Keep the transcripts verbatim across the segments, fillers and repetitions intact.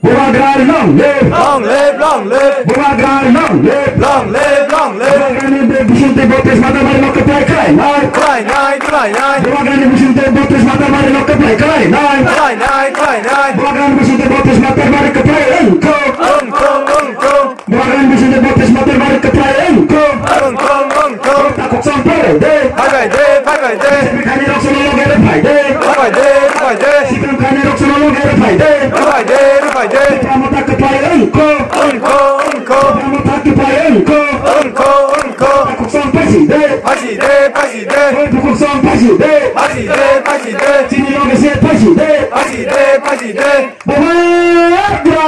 Bubagra long live! Long live, long live! Bubagra long live! Long live, long live! Bubagrani bisingtwi botris matarbari no kwplai khlainai. Khlainai, khlainai! Bubagrani bisingtwi botris matarbari no kwplai khlainai. Khlainai, khlainai! Bubagrani bisingtwi botris matarbari kwplai wngkho. Wngkho, wngkho! Bubagrani bisingtwi botris matarbari kwplai wngkho. Wngkho, wngkho! Takhuk song phai de. Phai bai de, phai bai de. Sikrim khainai rok sono loge re phai de. Phai bai de, phai bai de. Sikrim khainai rok sono loge re phai de. Phai bai de, phai bai de. Tipra motha kwplai wngkho. Wngkho, wngkho! Tipra motha kwplai wngkho. Wngkho, wngkho! Takhuk song phai si de. Phai si de, phai si de. Oi bukhuk song phai si de. Phai si de, phai si de. Chini loge se phai si de. Phai si de, phai si de. Bubagra!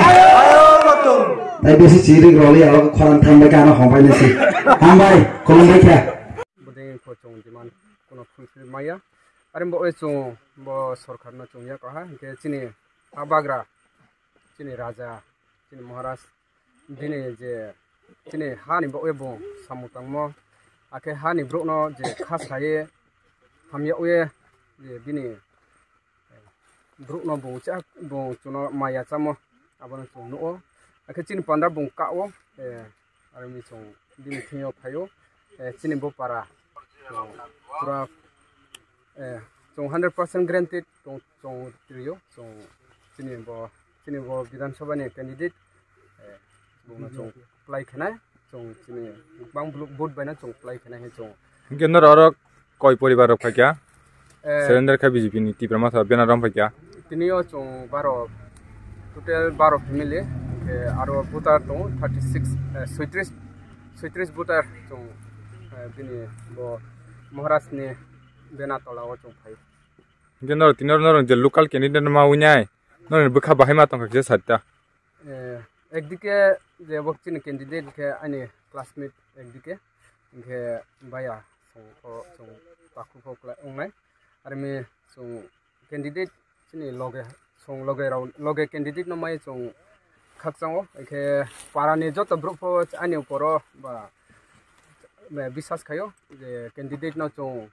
Ayo, Batung! Tei bisi chirik roli aro khorang thambai gana hongbai nasi. Hambai, khulumbai kha. Bodei kho chwng demand kono fulfill maya. Are bo oi chwng bo sorkar no chwng ya kaha, hinkhe chini ha bagra, chini raja, chini maharaj, bini je chini hani bo oi bo samung tangmo, akhe hani borok no je kha saye hamya oi je bini borok no bo cha bo chuno maya chamo, abono chwng nugo. Akhe chini panda bo ka o, eh, aroni chwng bini thwngyo phaio, eh, chini bo para, chwng pura, eh, chwng hundred percent guaranteed chwng, chwng trio, chwng chini bo, chini bo Bidhan Sabha ni candidate, eh, bono chwng apply khenai, chwng chini bang vote baino chwng apply khenai hai chwng. Hinkhe norok oro koi poribar rok phaikha? Eh, surrender kha B J P ni Tipra Motha banner rom phaikha? Tini o chwng baro, total baro family, hinkhe aro voter tongo thirty six, eh, soitris, soitris voter chwng, eh, bini bo Maharaj ni bena tola o chwng phai. Hinkhe norok tini oro norok je local candidate ma winai, norok bwkha bahai ma tongkha kisa satta. Eh, ekdike je bo chini candidate khe ani classmate ekdike, hinkhe baya song pho, song takhuk pho kla-, wngnai. Armi song candidate chini loge, song loge rao, loge candidate no mai song khakchango. Hinkhe para ni joto borok pho ani uporo ba, ba biswas khaio je candidate no chwng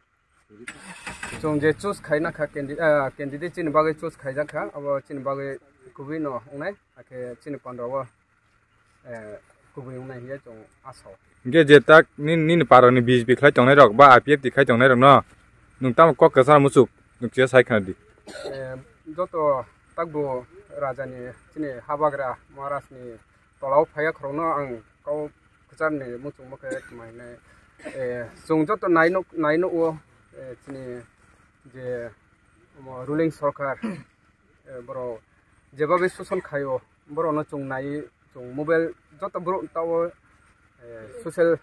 Chwng je choose khaina kha candi-, ah, candidate chini bagwi choose khaijak kha, abo chini bagwi kubui no wngnai, hakhe chini panda o, eh, kubui wngnai hiya chwng asa o. Hinkhe je tak ni-, nini para ni B J P khlai tongnai rok ba I P F T khlai tongnai rok no nwng tamo kok kwchar muchuk nwng kisa sai khna di. Eh, joto takbo raja ni chini habagra Maharaj ni tola o phaiya khorokno ang kok kwchar ni muchungma khe tma hinai, eh, chwng joto nai nuk, nai nuk o, eh, chini je omo ruling sorkar, eh, borok jebabe suson khaio, borokno chwng nai, chwng mobile joto borok tao, eh, social,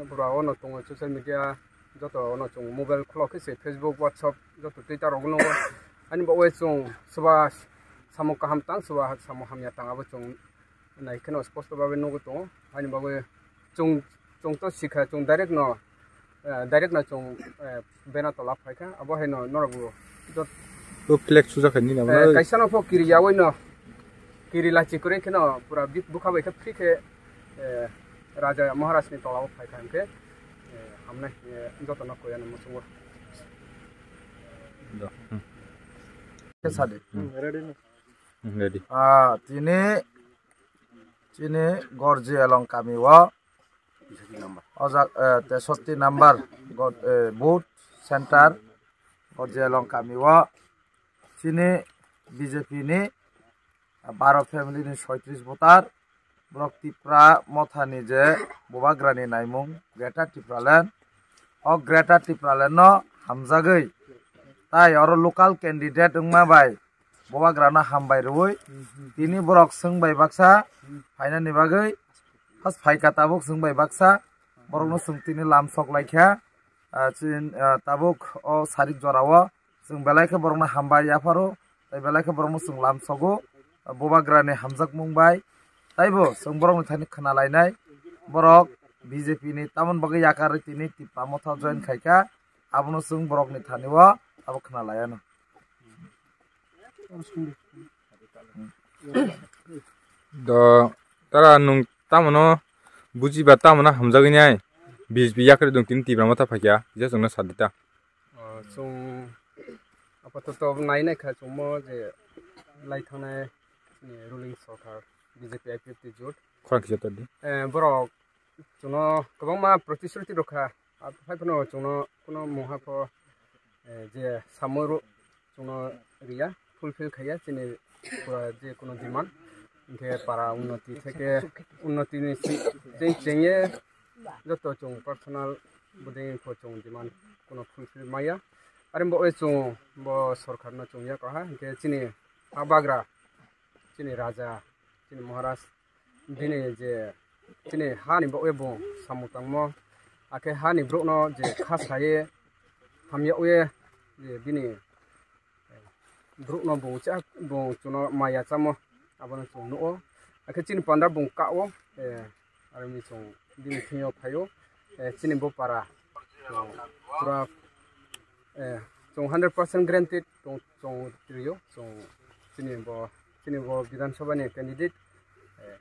borok ono tongo social media, joto ono chwng mobile khulok khe se Facebook, WhatsApp, joto Twitter rok nugo. Ani bagwi chwng soba samung kaham tang, soba samung hamya tang, abo chwng nai kheno sposto bagwi nugwi tongo. Ani bagwi chwng, chwng to sikha, chwng direct no, eh, direct no chwng, eh, bena tola phaikha. Abo haino norok bo jot-, bo flag sujak hai nini abo eh, na? Kaisa no pho kiri yawi no, kiri lachi kwrwi kheno pura bi-, bukha bai khe free khe, eh, raja maharaj ni tola o phaikha hinkhe, eh, hamnai, eh, joto no koya no muchungo. Do. Hmm. Khe sadi. Hmm. Ready no? Hmm, ready. Ah, tini, chini Gorji Elong kami o, o jak, eh, tesotti number, got, eh, booth center, Gorji Elong kami o, chini B J P ni, ah, baro family ni soitris voter, borok Tipra Motha ni je Bubagra ni naimung Greater Tipraland, o Greater Tipraland no hamjagwi, tai oro local candidate wngma bai, Bubagrano hambai rwui, tini borok swng bai baksa phainani bagwi, has phaika tabuk swng bai baksa, borokno swng tini lam sok laikha, ah, chin, ah, tabuk o sarik jorao chwng belai khe borokno hambai yapharo, tei belai khe borokno chwng lam sogo, Bubagrani hamjakmung bai, taibo chwng borokni thani khna lainai, borok B J P ni tamoni bagwi yakarwi tini Tipra Motha join khaikha, abono chwng borokni thani o abo khna laiano. Do tara nwng tamono bujiba tamono hamjagwi nai B J P yakarwi dong tini Tipra Motha phaikha je chwngno sadita. O, chwng apatoto nai nai kha chwngmo je lai thangnai Ruling sorkar B J P I P F T jot. Khorang kisa todi. Eh, borok chwngno kwbangma protisruti rwkha. Haphano chwngno kuno mungha pho, eh, je samoro chwngno riya, fulfill khaiya chini pura je kuno demand. Hinkhe para unnoti theke unnoti ni si-, je chengye joto chwng personal buding pho chwng demand kuno fulfill maya. Are bo chwng bo sorkar no chwng ya kaha, hinkhe chini ha bagra, chini raja, chini maharaj, bini je chini hani bo bung samung tangmo, akhe hani borokno je kha saye hamya ye je bini borokno bung cha, bung chwngno maya chamo, abono chwng nugo. Akhe chini panda bung kao, eh, aroni chwng bini thwngyo phaio, eh, chini bo para, chwng pura, eh, chwng hundred percent guaranteed chwng, chwng twiyo, chwng chini bo, chini bo Bidhan Sabha ni candidate, eh,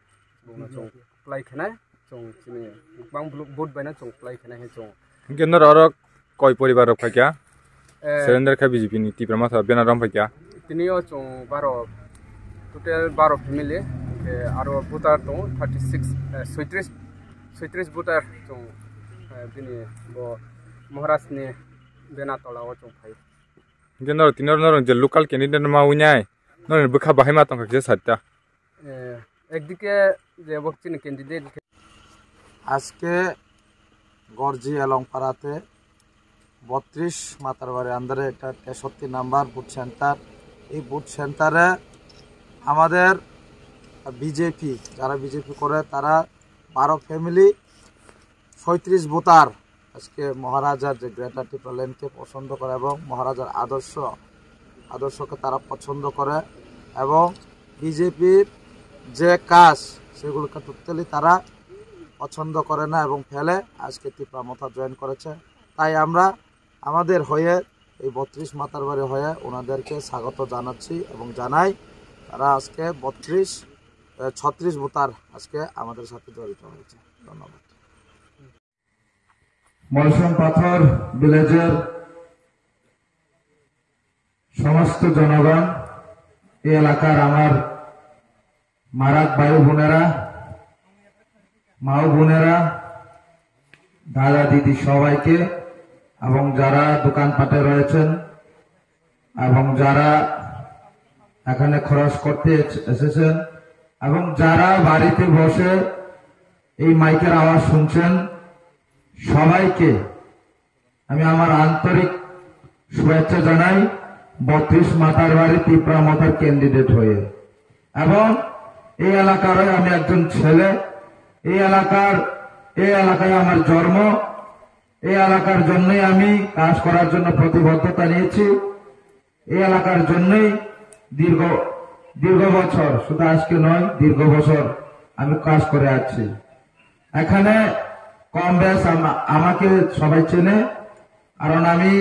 bungno chwng apply khenai, chwng chini bang vote baino chwng apply khenai hai chwng. Hinkhe norok oro koi poribar rok phaikha? Eh, surrender kha B J P ni Tipra Motha banner rom phaikha? Tini o chwng baro, total baro family, hinkhe aro voter tongo thirty six, eh, soitris, soitris voter chwng, eh, bini bo Maharaj ni bena tola o chwng phai. Hinkhe norok tini oro norok je local candidate ma winai, norok bwkha bahai ma tongkha kisa satta. Eh, ekdike je bo chini candidate. আজকে গর্জি এলংপাড়াতে বত্রিশ মাতারবাড়ি আন্ডারে একটা তেষট্টি number booth centre. এই বুথ সেন্টারে আমাদের বিজেপি, যারা বিজেপি করে, তারা বারো ফ্যামিলি, ছয়ত্রিশ ভোটার আজকে মহারাজার যে গ্রেটার টিপ্রাল্যান্ডকে পছন্দ করে এবং মহারাজার আদর্শ, আদর্শকে তারা পছন্দ করে এবং বিজেপির যে কাজ, সেগুলোকে টোটালি তারা পছন্দ করে না এবং ফেলে আজকে টিপ্রা মথা জয়েন করেছে। তাই আমরা আমাদের হয়ে, এই বত্রিশ মাতারবাড়ি হয়ে ওনাদেরকে স্বাগত জানাচ্ছি এবং জানাই তারা আজকে বত্রিশ, এ, ছত্রিশ ভোটার আজকে আমাদের সাথে জড়িত হয়েছে। ধন্যবাদ। মলসম পাথর ভিলেজের সমস্ত জনগণ, এই এলাকার আমার মারাক ভাই বোনেরা, মা ও বোনেরা, দাদা দিদি সবাইকে এবং যারা দোকানপাটে রয়েছেন এবং যারা এখানে খরচ করতে এস-, এসেছেন এবং যারা বাড়িতে বসে এই মাইকের আওয়াজ শুনছেন, সবাইকে আমি আমার আন্তরিক শুভেচ্ছা জানাই বত্রিশ মাতারবাড়ি তিপ্রা মথার ক্যান্ডিডেট হয়ে। এবং এই এলাকারই আমি একজন ছেলে, এই এলাকার, এই এলাকায় আমার জন্ম, এই এলাকার জন্যই আমি কাজ করার জন্য প্রতিবদ্ধতা নিয়েছি। এই এলাকার জন্যই দীর্ঘ, দীর্ঘ বছর, শুধু আজকে নয়, দীর্ঘ বছর আমি কাজ করে আসছি। এখানে কম বেশ আমা-, আমাকে সবাই চেনে, কারণ আমি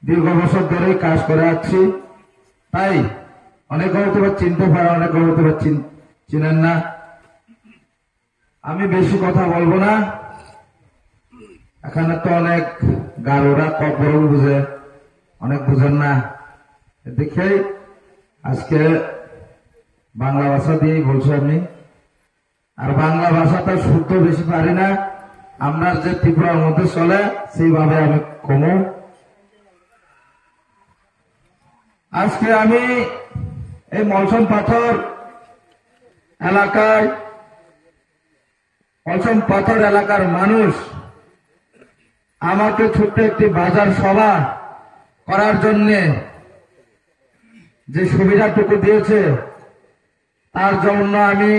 দীর্ঘ বছর ধরেই কাজ করে আসছি। তাই অনেকে হয়তো বা চিনতে পারে, অনেকে হয়তো বা চিন-, চিনেন না। আমি বেশি কথা বলবো না। এখানে তো অনেক গারোরা ককবরক বুঝে, অনেক বুঝেন না। এদিকে আজকে বাংলা ভাষা দিয়েই বলছি আমি। আর বাংলা ভাষাটা শুদ্ধ বেশি পারি না। আমরা যে ত্রিপুরার মধ্যে চলে, সেইভাবে আমি কমু। আজকে আমি এই মলসম পাথর এলাকায়, মলসম পাথর এলাকার মানুষ আমাকে ছোট্ট একটি বাজার সভা করার জন্যে যে সুবিধাটুকু দিয়েছে, তার জন্য আমি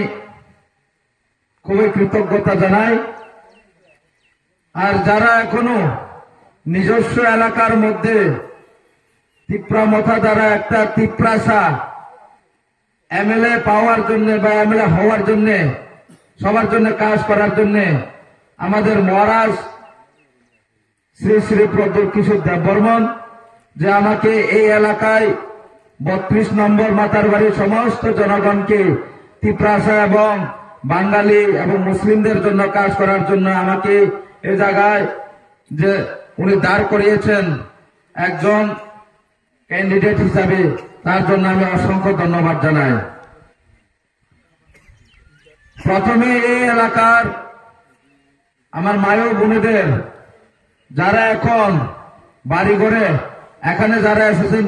খুবই কৃতজ্ঞতা জানাই। আর যারা এখনো নিজস্ব এলাকার মধ্যে তিপ্রা মথা দ্বারা একটা তিপ্রাসা এমএলএ পাওয়ার জন্য বা এমএলএ হওয়ার জন্য, সবার জন্য কাজ করার জন্য আমাদের মহারাজ শ্রী শ্রী প্রদ্যুৎ কিশোর দেববর্মন, যে আমাকে এই এলাকায় বত্রিশ নম্বর মাতারবাড়ির সমস্ত জনগণকে, তিপ্রাসা এবং বাঙালি এবং মুসলিমদের জন্য কাজ করার জন্য আমাকে এ জায়গায় যে উনি দাঁড় করিয়েছেন একজন ক্যান্ডিডেট হিসাবে, তার জন্য আমি অসংখ্য ধন্যবাদ জানাই। প্রথমে এই এলাকার আমার মা ও বোনেদের, যারা এখন বাড়ি ঘরে এখানে যারা এসেছেন,